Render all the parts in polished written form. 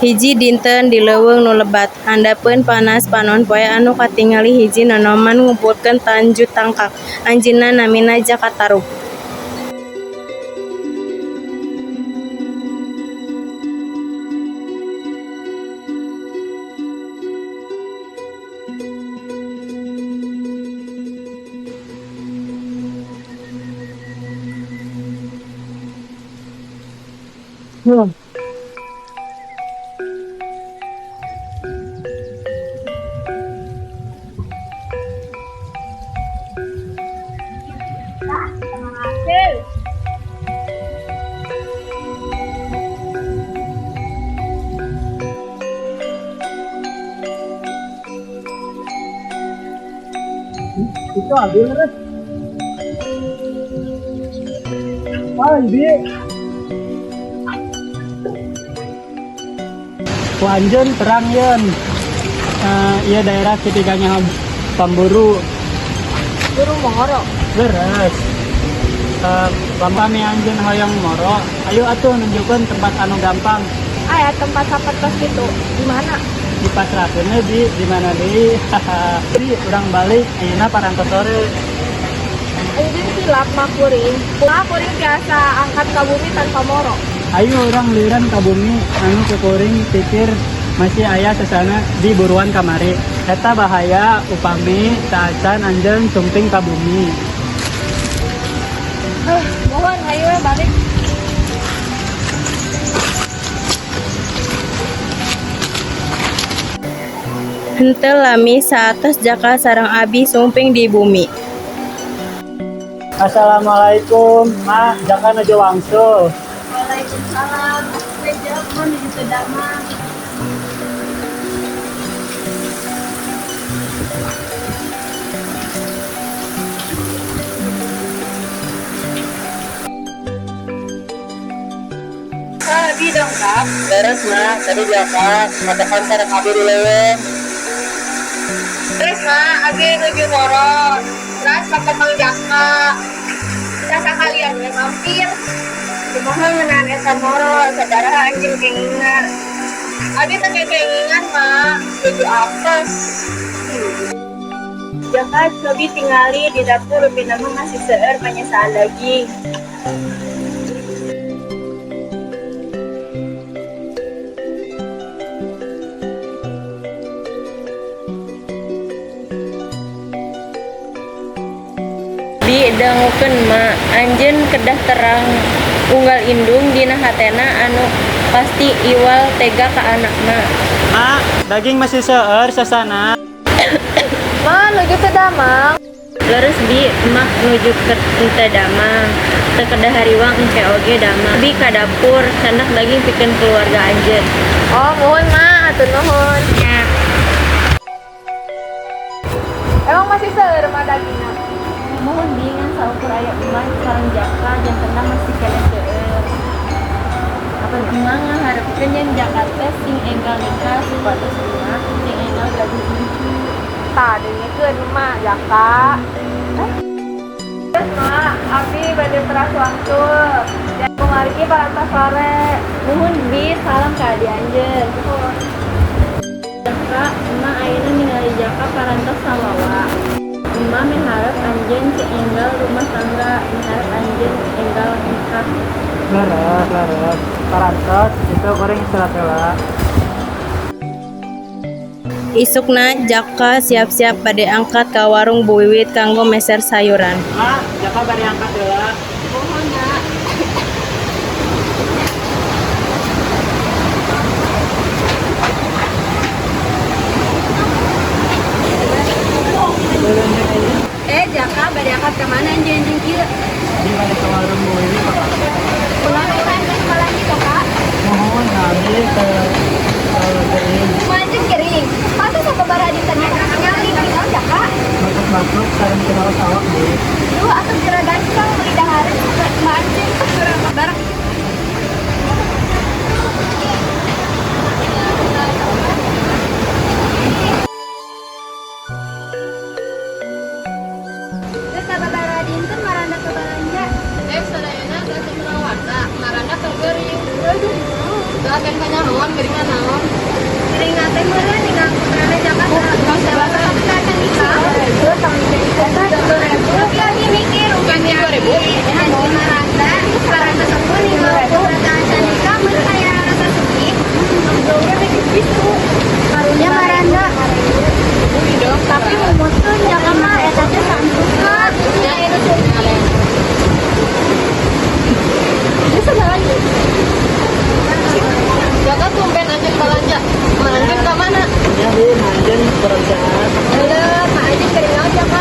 Hiji dinten di leuweung nu lebat, handapeun panas panon poe anu katingali hiji nonoman ngumpulkeun tanju tangkak. Anjeunna namina Jaka Tarub. Itu abi leres. Ah, ibi. Ku anjeun terang yeun. Ieu daerah ketiganya pamburu. Buru moro. Leres. Lamun anjeun hoyong moro, ayo atuh nunjukkeun tempat anu gampang. Aya tempat sapertos kitu. Di mana? Dipasrahkeun we di mana deui. Jadi urang balik ayeuna parantos sore. Anjeun hilap mah kuring. Kumaha kuring tiasa angkat ka bumi tanpa moro? Ayo urang liuran ka bumi anu ku kuring pikir masih aya sesana di buruan kamari. Eta bahaya upami saacan anjeun sumping ka bumi. Mohon ayo we balik. Henteu lami saatos Jaka sareng Abi sumping di bumi. Assalamualaikum, Ma, Jaka nuju wangsul. Waalaikumsalam. Aku mah nuju teu damang. Abi dongkap. Beres mah, tadi biasa, katakan sareng abi di leuweung. Terus mah abi nuju moro. Terus patepang Jaka. Sasa kalian we mampir. Kumaha ngeunaan eta moro, sabaraha anjeun kengingan. Abi teh kengingan mah, nuju apes. Jaka cobi tingali di dapur rupina mah masih seueur panyasaan daging. Bi dangukeun ma, anjeun kedah terang unggal indung dina hatena anu pasti iwal tega ka anakna. Ma, daging masih seueur sasana. Ma nuju teu damang. Leres bi, emak nuju teu damang. Teu kedah hariwang engke oge damang. Bi ka dapur, candak daging pikeun keluarga anjeun. Oh, muhun mah, hatur nuhun. Nya. Emang masih seueur mah dagingna? Muhun bi ngan saukur aya emak sareng Jaka jantenna masih keneh seueur. Emak ngaharepkeun yen Jaka teh sing enggal nikah supados emak sing enggal gaduh incu. Tah dengekeun emak Jaka. Terus mak, abi bade teras wangsul. Dan kumargi parantos sore. Muhun bi, salam ka adi anjeun. Jaka, emak ayeuna ningali Jaka parantos sawawa. Emak miharep anjeun sing enggal rumah tangga, miharep anjeun enggal nikah. Leres, leres. Parantos itu kuring istirahat heula. Isukna Jaka siap-siap bade angkat ka warung Bu Wiwit kanggo meser sayuran. Ma, Jaka bade angkat heula. Muhun, Mak. Jaka bade angkat ka mana anjeun kieu? Di bade ka warung Bu Wiwit, Pak. Kunaon eta anjeun malangi to, Kak? Muhun abi ke gering. Kumaha anjeun gering? Pantes sababaraha dinten ningali naon Jaka? Batuk-batuk sareng keraos awak, Bu. Duh, atuh geura gancang meuli dahareun. Anjeun kurang sehat? Halo, Kak Aji keur naon Jaka?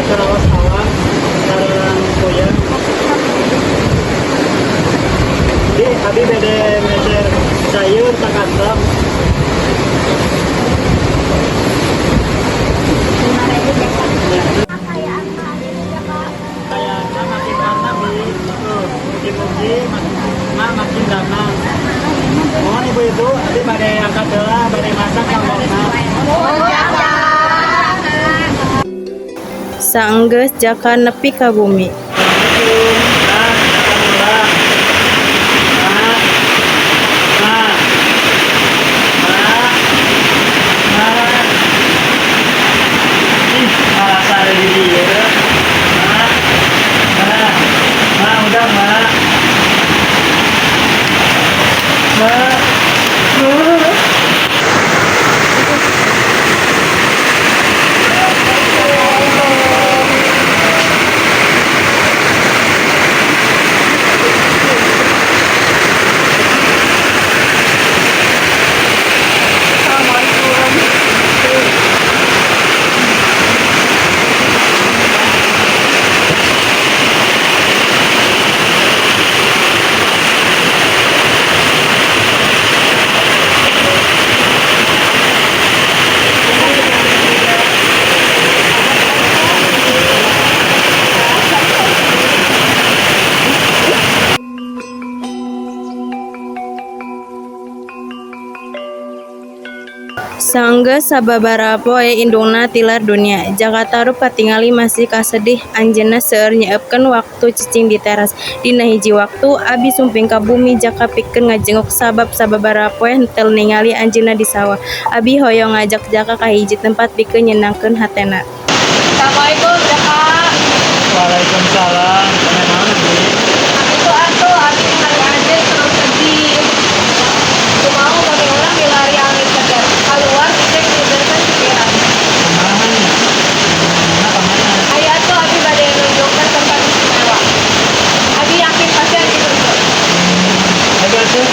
Karaos awak sareng puyeng. Di abi bade meser sayur sakantong. 5.000 Jaka. Ya. Kaayaan Kak Aji Jaka. Kayaknya makin lama bi, tuh, mugi-mugi mah makin damang. Mohon ibu-ibu, abi bade angkat heula, bade masak kanggo. Oh, Jaka. Saenggeus Jaka nepi ka bumi. Assalamualaikum. Nah, alhamdulillah. Nah, nah, nah, nah. Ih, malah sare di dieu. Nah, nah, nah, udah, nah. Nah, nah. Saenggeus sababaraha poe indungna tilar dunya, Jaka Tarub katingali masih kasedih. Anjeunna seueur nyeepkeun waktu cicing di teras. Dina hiji waktu, Abi sumping ka bumi Jaka pikeun ngajenguk sabab sababaraha poe henteu ningali anjeunna di sawah. Abi hoyong ngajak Jaka ka hiji tempat pikeun nyenangkeun hatena. Assalamualaikum Jaka. Waalaikumsalam. Kenapa naon abi? Itu atuh abi ningali aja terus sedih. Kumaha bagi urang milari angin segar. Keluar pikeun nyegerkeun pikiran. Kumaha nya? Mana kamana? Aya atuh abi bade nunjukkeun tempat istimewa. Abi yakin pasti abi betul. Ayo atuh.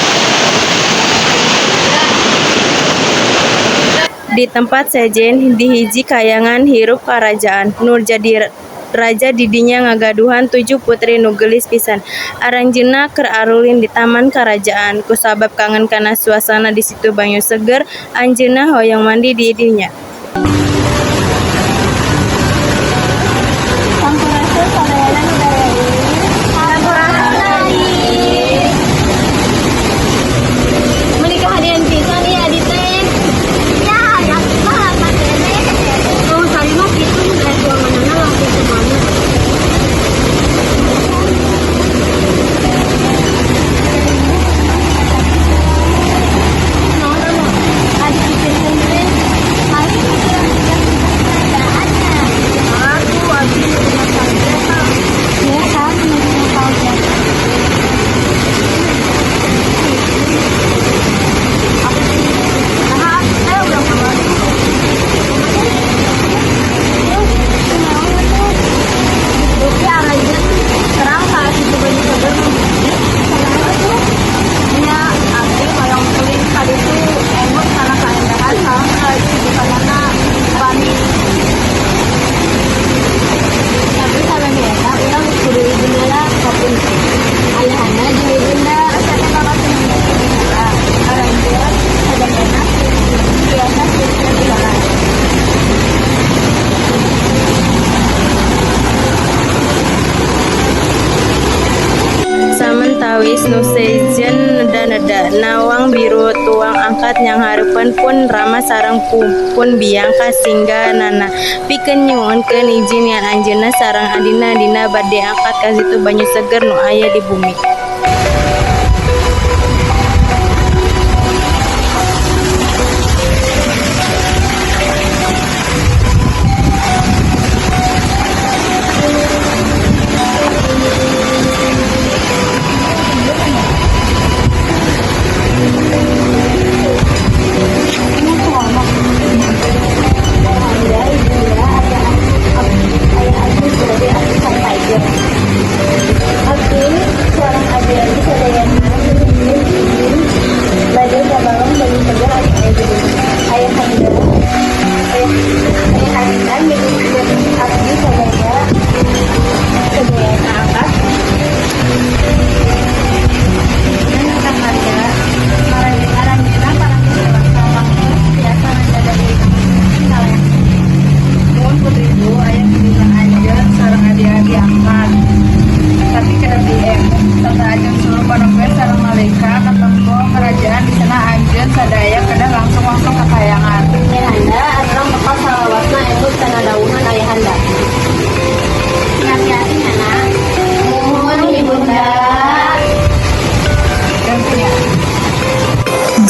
Di tempat sejen di hiji kayangan hirup karajaan. Nu jadi raja di dinya ngagaduhan tujuh putri nu geulis pisan. Aranjeunna keur arulin di taman karajaan. Kusabab kangen kana suasana di situ banyu seger, anjeunna hoyong mandi di dinya. Sampurasun sadayana nu dareun. Sampurasun Adi. Meuni kahadean pisan ieu Adi teh. Ya, ya mah apa teh? Oh, sari mah kitu mun aya tuanganana langsung kumaha. Naon anu? Adi pikirkeun teh paling pikiran kerajaannya. Aku abi nuju nostalgia tah. Ya kan nuju nostalgia. Nah, teh urang kamari. Bukti aranjeun terang saat itu banyu seger kumaha tuh? Nya abdi hoyong ulin ka ditu emut kana kaendahan sareng kasibukanana upami. Tapi samemeh eta urang kudu izin heula ka pungki. Ayahna jeung ibunda asana bakal seneng heula. Aranjeun sadayana tiasa siap heula. Samentawis nu sejen neda-neda, nawang biru tuang angkat nyanghareupan pun rama sareng pun biang ka singgahanana pikeun nyuhunkeun ijin yen anjeunna sareng adina dina bade angkat ka situ banyu seger nu aya di bumi. Ayah abdi sebagai asuhan. Abdi seorang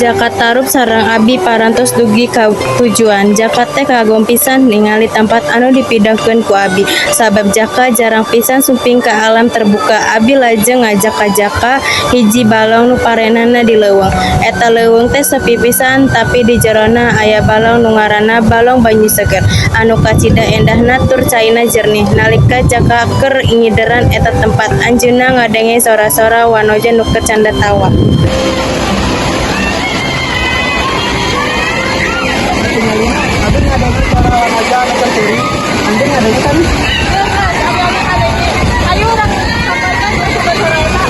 Jaka Tarub sareng Abi parantos dugi ka tujuan. Jaka teh kagum pisan ningali tempat anu dipidahkeun ku Abi, sabab Jaka jarang pisan sumping ka alam terbuka. Abi lajeng ngajak ka Jaka hiji balong nu parenana di leuweung. Eta leuweung teh sepi pisan, tapi di jerona aya balong nu ngaranna Balong Banyu Seger anu kacida endahna tur caina jernih. Nalika Jaka keur ngideran eta tempat, anjeunna ngadenge sora-sora wanoja nu keur canda tawa. Tingali, abi ngadenge suara wanoja anu keur seuri. Anjeun ngadenge kan? Ayo urang sampeurkeun ke sumber suara eta.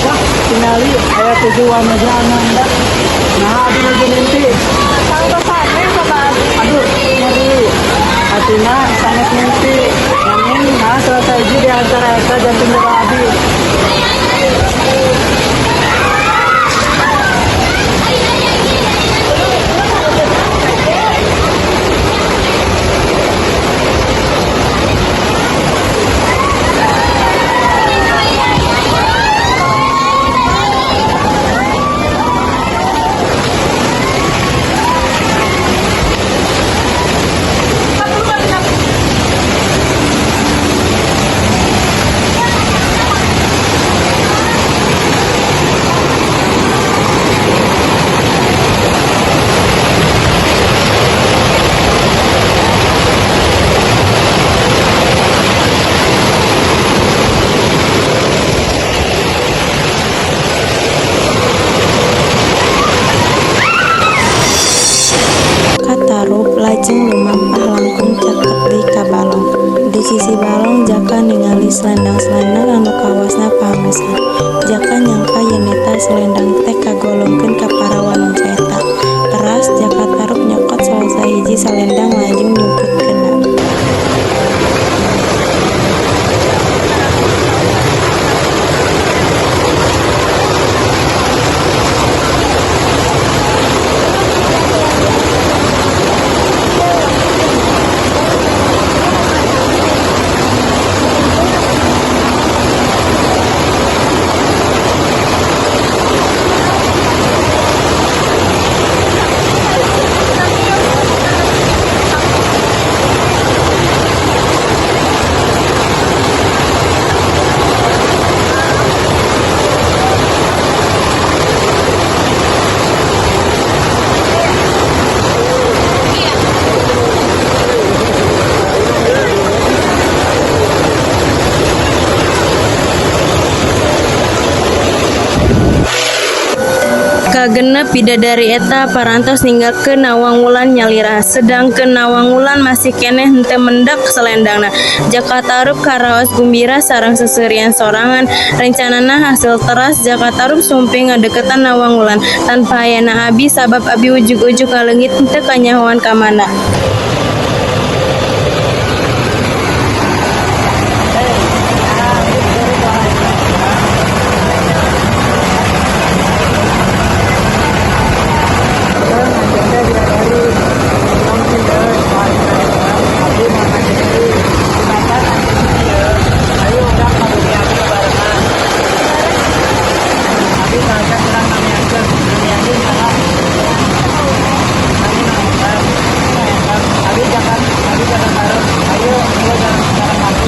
Wah, tingali aya tujuh wanoja anu endah. Nah, abi nuju mimpi. Sanes sama abi. Aduh, nyeri. Hatina sanes mimpi. Nanging nah salah sahiji di antara eta janten jaka abi. Jaka Tarub lajeng lumampah langkung caket deui ka balong. Di sisi balong Jaka ningali selendang-selendang anu kawasna pahangusan. Jaka nyangka yen eta selendang teh kagolongkeun ka para wanoja eta. Teras Jaka Tarub nyokot salah sahiji salendang lajeng nyumputkeunna. Kagenep bidadari eta parantos ninggalkeun Nawangwulan nyalira, sedangkeun Nawangwulan masih keneh henteu mendak selendangna. Jaka Tarub karaos gumbira sareng seuseurian sorangan. Rencanana hasil teras Jaka Tarub sumping ngadeukeutan Nawangwulan tanpa ayana Abi, sabab Abi ujug-ujug ngaleungit henteu kanyahoan ka mana. Keun anjeun teh bidadari. Tong sieun soalna eta abi moal anjeun deui. Kumaha anjeun ieu? Ayo urang ka bumi abi babarengan. Abi saacan urang namiankeun. Namiankeun saha? Nami naon? Abi Jaka, abi Jaka Tarub. Ayo milu sareng abi.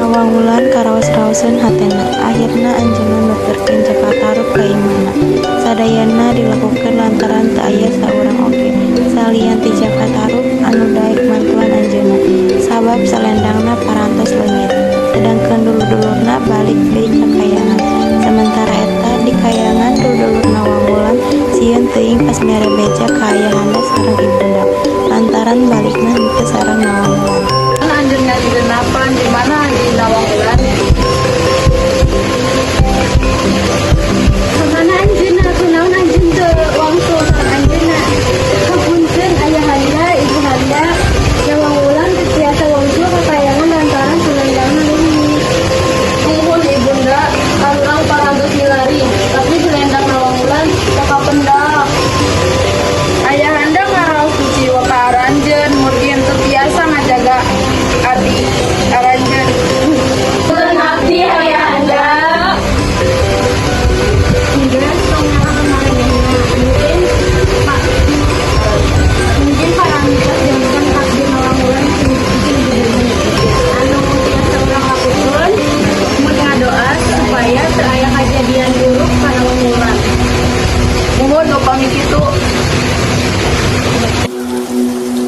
Nawangwulan karaos-raoseun hatena. Ahirna anjeunna nuturkeun Jaka Tarub ka imahna. Sadayana dilakukeun lantaran teu aya saurang oge salian ti Jaka Tarub anu daek mantuan anjeunna, sabab salendangna parantos leungit. Sedangkeun dulur-dulurna balik deui ka kayangan. Samentara eta di kayangan dulur-dulur Nawangwulan sieun teuing pas mere beja ka ayahanda sareng ibunda lantaran balikna henteu sareng Nawangwulan. Anjeun ngaligenapan di mana di Nawangwulan? Kamana anjeunna? Kunaon anjeun teu wangsul sareng anjeunna? Hapunten ayahanda, ibuhanda, Nawangwulan teu tiasa wangsul ka kayangan lantaran selendangna leungit. Muhun.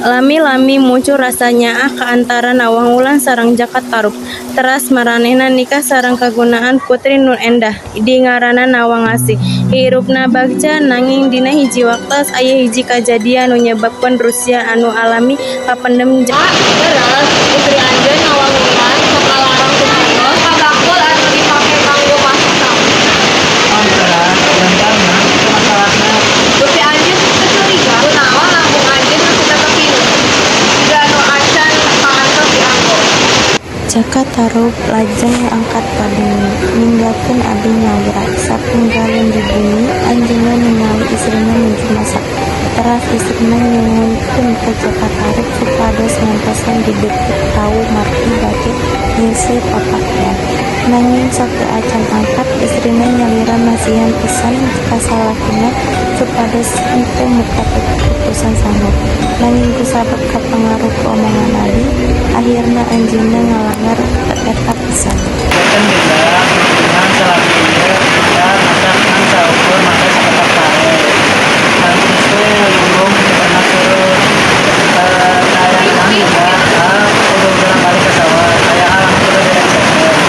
Lami-lami muncul rasa nyaah ka antara Nawang Wulan sareng Jaka Tarub. Teras maranehna nikah sareng kagunaan putri nu endah dingaranan Nawangasih. Hirupna bagja, nanging dina hiji waktos aya hiji kajadian nu nyebabkeun rusia anu alami kapendem. Terus istri anjeun Nawang Wulan sok ngalarang supados ka bakul anu dipake kanggo masak sampeu. Ampera, jantan masalahna. Gusti anjeun teu curiga kunaon lambung anjeun masih tetep pinuh. Jiga nu acan parantos dianggo. Jaka Tarub lajeng angkat ka bumi, ninggalkeun abdi nyalira. Sapanunggalna di bumi, anjeunna ningali istrina nuju masak. Teras istrina nyungkeun ka Jaka Tarub supados ngantosan di deukeut kau margi bade nyeuseuh papakean. Nanging sateuacan angkat, istrina nyalira masihan pesan ka salakina supados henteu muka keputusan sangu. Nanging kusabab kapangaruh ku omongan abi, akhirna anjeunna ngalanggar eta pesan. Boten, Dinda, manggihan salami ieu Dinda masak ngan saukur make saketak pare. Sanes we lunggung teu pernah surut. Teu aya naon, Dinda, kudu urang balik ka sawah. Aya hal anu kudu direksakeun.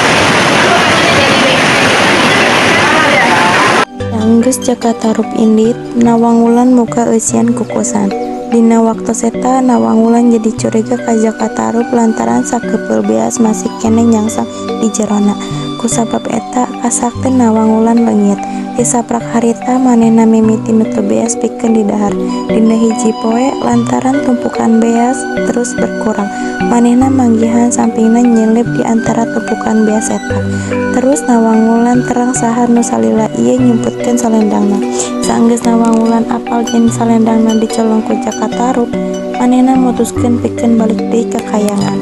Sanggeus Jaka Tarub indit, Nawang Wulan muka eusian kukusan. Dina waktos eta Nawang Wulan jadi curiga ka Jaka Tarub lantaran sakepeul beas masih keneh nyangsang di jerona. Kusabab eta kasakten Nawang Wulan leungit. Ti saprak harita manehna mimiti nutu beas pikeun didahar. Dina hiji poe, lantaran tumpukan beas terus berkurang, manehna manggihan sampingna nyelip di antara tumpukan beas eta. Terus Nawang Wulan terang saha nu salila ieu nyumputkeun salendangna. Saenggeus Nawang Wulan apal yen salendangna dicolong ku Jaka Tarub, manehna mutuskeun pikeun balik deui ka kayangan.